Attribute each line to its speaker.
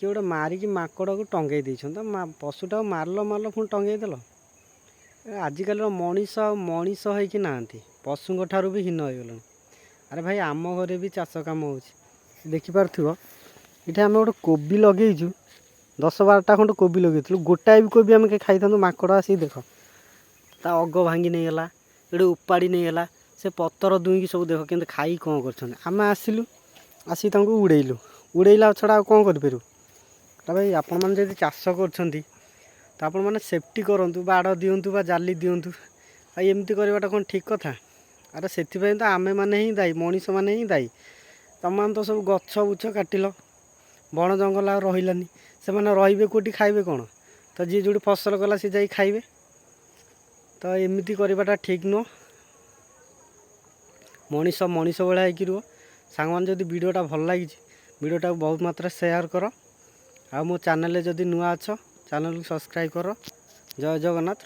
Speaker 1: କିଏ ଗୋଟେ ମାରିକି ମାଙ୍କଡ଼କୁ ଟଙ୍ଗେଇ ଦେଇଛନ୍ତି। ତ ପଶୁଟାକୁ ମାରିଲ ମାରିଲ, ପୁଣି ଟଙ୍ଗେଇ ଦେଲ। ଆଜିକାଲିର ମଣିଷ ଆଉ ମଣିଷ ହେଇକି ନାହାନ୍ତି, ପଶୁଙ୍କ ଠାରୁ ବି ହୀନ ହେଇଗଲେଣି। ଆରେ ଭାଇ, ଆମ ଘରେ ବି ଚାଷ କାମ ହେଉଛି। ଦେଖିପାରୁଥିବ, ଏଠି ଆମେ ଗୋଟେ କୋବି ଲଗେଇଛୁ। 10-12ଟା ଖଣ୍ଡେ କୋବି ଲଗେଇଥିଲୁ। ଗୋଟାଏ ବି କୋବି ଆମେ ଖାଇଥାନ୍ତୁ, ମାଙ୍କଡ଼ ଆସିକି ଦେଖ ତା ଅଗ ଭାଙ୍ଗି ନେଇଗଲା, ଏଠି ଉପାଡ଼ି ନେଇଗଲା। ସେ ପତର ଦୁଇଁକି ସବୁ ଦେଖ କେମିତି ଖାଇ କ'ଣ କରୁଛନ୍ତି। ଆମେ ଆସିଲୁ, ଆସିକି ତାଙ୍କୁ ଉଡ଼େଇଲୁ। ଉଡ଼େଇଲା ଛଡ଼ା ଆଉ କ'ଣ କରିପାରିବୁ? ତା ଭାଇ, ଆପଣମାନେ ଯଦି ଚାଷ କରୁଛନ୍ତି ତ ଆପଣମାନେ ସେଫ୍ଟି କରନ୍ତୁ, ବାଡ଼ ଦିଅନ୍ତୁ ବା ଜାଲି ଦିଅନ୍ତୁ। ଆଉ ଏମିତି କରିବାଟା କ'ଣ ଠିକ୍ କଥା? ଆରେ, ସେଥିପାଇଁ ତ ଆମେମାନେ ହିଁ ଦାୟୀ, ମଣିଷମାନେ ହିଁ ଦାୟୀ। ତମମାନେ ତ ସବୁ ଗଛ ବୁଛ କାଟିଲ, ବଣ ଜଙ୍ଗଲ ଆଉ ରହିଲାନି। ସେମାନେ ରହିବେ କେଉଁଠି, ଖାଇବେ କ'ଣ? ତ ଯିଏ ଯେଉଁଠି ଫସଲ କଲା, ସେ ଯାଇ ଖାଇବେ। ତ ଏମିତି କରିବାଟା ଠିକ୍ ନୁହଁ। ମଣିଷ ମଣିଷ ଭଳିଆ ହେଇକି ରୁହ। ସାଙ୍ଗମାନେ, ଯଦି ଭିଡ଼ିଓଟା ଭଲ ଲାଗିଛି, ଭିଡ଼ିଓଟାକୁ ବହୁତ ମାତ୍ରାରେ ସେୟାର କର। ଆଉ ମୋ ଚ୍ୟାନେଲରେ ଯଦି ନୂଆ ଅଛ, ଚ୍ୟାନେଲକୁ ସବସ୍କ୍ରାଇବ୍ କର। ଜୟ ଜଗନ୍ନାଥ।